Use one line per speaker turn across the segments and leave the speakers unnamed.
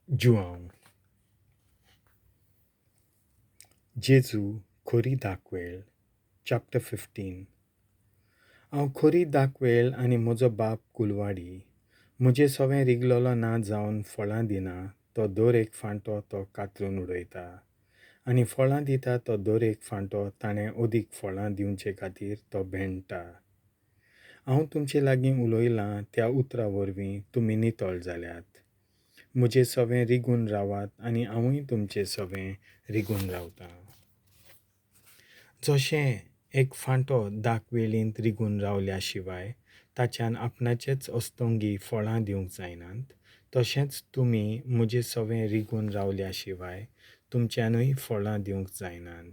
जुआंव. जेजू खोरी दाखवेल, चॅप्टर 15. हांव खोरी दाखवेल आनी म्हजो बाप कुलवाडी. म्हजे सवें रिगलोलो ना जावन फळां दिना तो दर एक फांटो तो कातरून उडयता आनी फळां दिता तो दर एक फांटो ताणें अदीक फळां दिवचे खातीर तो भेंडटा. हांव तुमचे लागीं उलयलां त्या उतरा वरवीं तुमी नितळ जाल्यात. म्हजे सवें रिगून रावात आनी हांवूय तुमचे सवें रिगून रावतां. जशें एक फांटो दाक वेळींत रिगून रावल्या शिवाय ताच्यान आपणाचेच अस्तंगी फळां दिवंक जायनात, तशेंच तुमी म्हजे सवें रिगून रावल्या शिवाय तुमच्यानूय फळां दिवंक जायनात.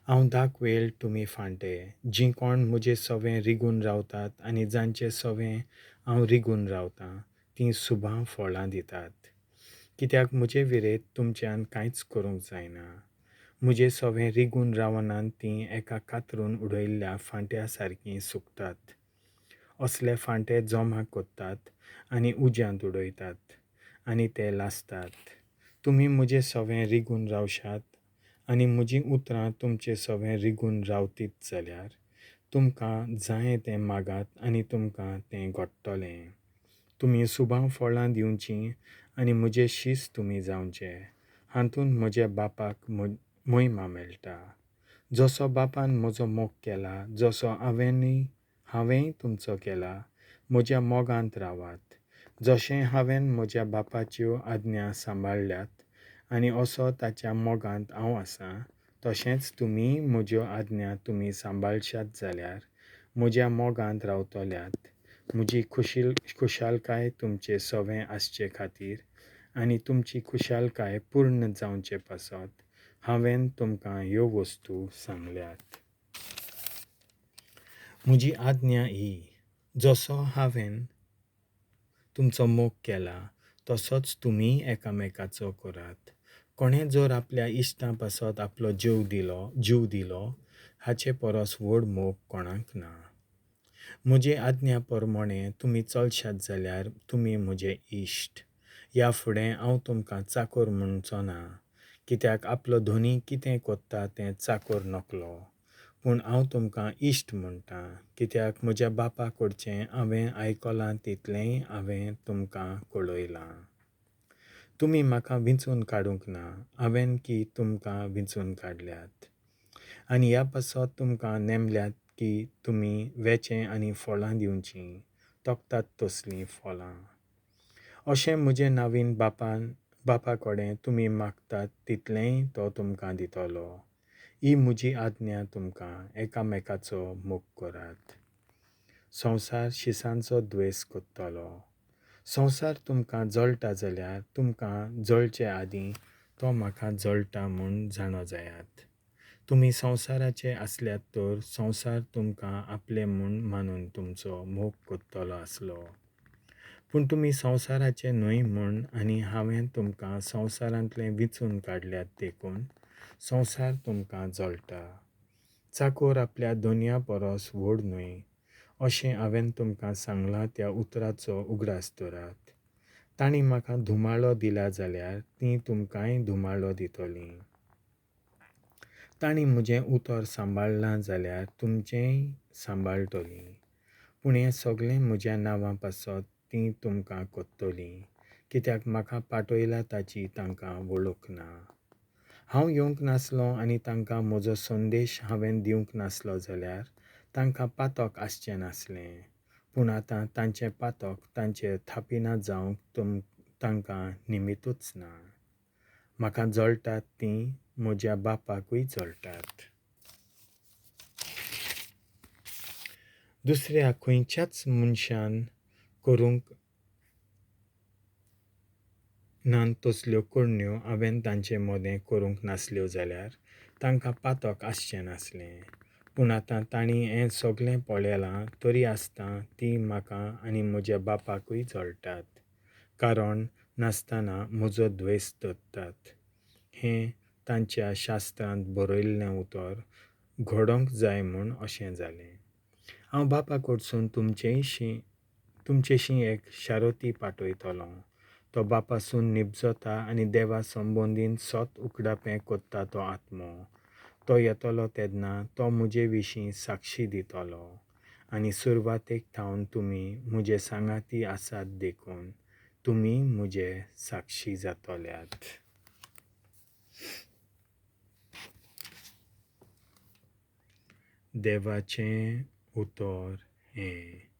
हांव दाक वेळ, तुमी फांटे. जीं कोण म्हजे सवें रिगून रावतात आनी जांचे सवें हांव रिगून रावतां तीं सुबां फळां दितात. कित्याक म्हजे विरेत तुमच्यान कांयच करूंक जायना. म्हजे सवें रिगून रावनात तीं एका कातरून उडयल्ल्या फांट्या सारकीं सुकतात. असले फांटे जमा करतात आनी उज्यांत उडयतात आनी ते लासतात. तुमी म्हजे सवें रिगून रावशात आनी म्हजीं उतरां तुमचे सवें रिगून रावतीत जाल्यार तुमकां जायें तें मागात आनी तुमकां तें घडटलें. तुमी सुबां फळां दिवचीं आनी म्हजे शीस तुमी जावचे. हातूंत म्हज्या बापाक महिमा मेळटा. जसो बापान म्हजो मोग केला जसो हांवेंय तुमचो केला, म्हज्या मोगांत रावात. जशें हांवें म्हज्या बापाच्यो आज्ञा सांबाळ्ळ्यात आनी असो ताच्या मोगांत हांव आसां, तशेंच तुमीय म्हज्यो आज्ञा तुमी सांबाळशात जाल्यार म्हज्या मोगांत रावतल्यात. म्हजी खुशालकाय तुमचे सवें आसचे खातीर आनी तुमची खुशालकाय पूर्ण जावचे पासत हांवें तुमकां ह्यो वस्तू सांगल्यात. म्हजी आज्ञा ही, जसो हांवें तुमचो मोग केला तसोच तुमीय एकामेकाचो करात. कोणें जर आपल्या इश्टां पासत आपलो जीव दिलो, हाचे परस व्हड मोग कोणाक ना. म्हजे आज्ञा प्रमाणें तुमी चलशात जाल्यार तुमी म्हजे इश्ट. ह्या फुडें हांव तुमकां चाकर म्हणचो ना, कित्याक आपलो धनी कितें करता तें चाकर नकलो. पूण हांव तुमकां इश्ट म्हणटां, कित्याक म्हज्या बापा कडचें हांवें आयकलां तितलेंय हांवें तुमकां कळयलां. तुमी म्हाका विंचून काडूंक ना, हांवें की तुमकां विंचून काडल्यात. आनी ह्या पासत तुमकां नेमल्यात की तुमी वेचें आनी फळां दिवचीं, तकतात तसलीं फळां. अशें म्हजे नावीन बापा कडेन तुमी मागतात तितलेंय तो तुमकां दितलो. ही म्हजी आज्ञा तुमकां, एकामेकाचो मोग करात. संवसार शिसांचो द्वेस करतलो. संवसार तुमकां जळटा जाल्यार तुमकां जळचे आदीं तो म्हाका जळटा म्हूण जाणो जायात. तुमी संवसाराचे आसल्यात तर संवसार तुमकां आपले म्हूण मानून तुमचो मोग करतलो आसलो. पूण तुमी संवसाराचे न्हय म्हूण आनी हांवें तुमकां संवसारांतले विंचून काडल्यात देखून संवसार तुमकां जळटा. चाकोर आपल्या दोनया परस व्हड न्हय, अशें हांवें तुमकां सांगलां त्या उतराचो उगडास दवरात. तांणी म्हाका धुमाळो दिला जाल्यार तीं तुमकांय धुमाळो दितलीं. तांणी म्हजें उतर सांबाळ्ळां जाल्यार तुमचेंय सांबाळटलीं. पूण हें सगळें म्हज्या नांवा पासत तीं तुमकां करतलीं, कित्याक म्हाका पाठयला ताची तांकां वळख ना. हांव येवंक नासलो आनी तांकां म्हजो संदेश हांवें दिवंक नासलो जाल्यार तांकां पातक आसचें नासलें. पूण आतां तांचें पातक तांचेर थापिना जावंक तांकां निमित्तूच ना. म्हाका जळटात तीं म्हज्या बापाकूय जळटात. दुसऱ्या खंयच्याच मनशान करूंक नात तसल्यो करण्यो हांवें तांचे मदें करूंक नासल्यो जाल्यार तांकां पातक आसचें नासलें. पूण आतां तांणी हें सगळें पळयलां तरी आसतां तीं म्हाका आनी म्हज्या बापाकूय जळटात. कारण नासतना म्हजो द्वेस दवरतात. हें तांच्या शास्त्रांत बरयल्लें उतर घडोवंक जाय म्हूण अशें जालें. हांव बापा कडसून तुमचेशीं एक शारती पाठयतलों. तो बापासून निबजता आनी देवा संबंदीन सत उकडापें कोत्ता तो आत्मो. तो येतलो तेन्ना तो म्हजे विशीं साक्षी दितलो. आनी सुरवातेक थावन तुमी म्हजे सांगाती आसात देखून तुमी म्हजे साक्षी जातल्यात. देवाचें उतर हें.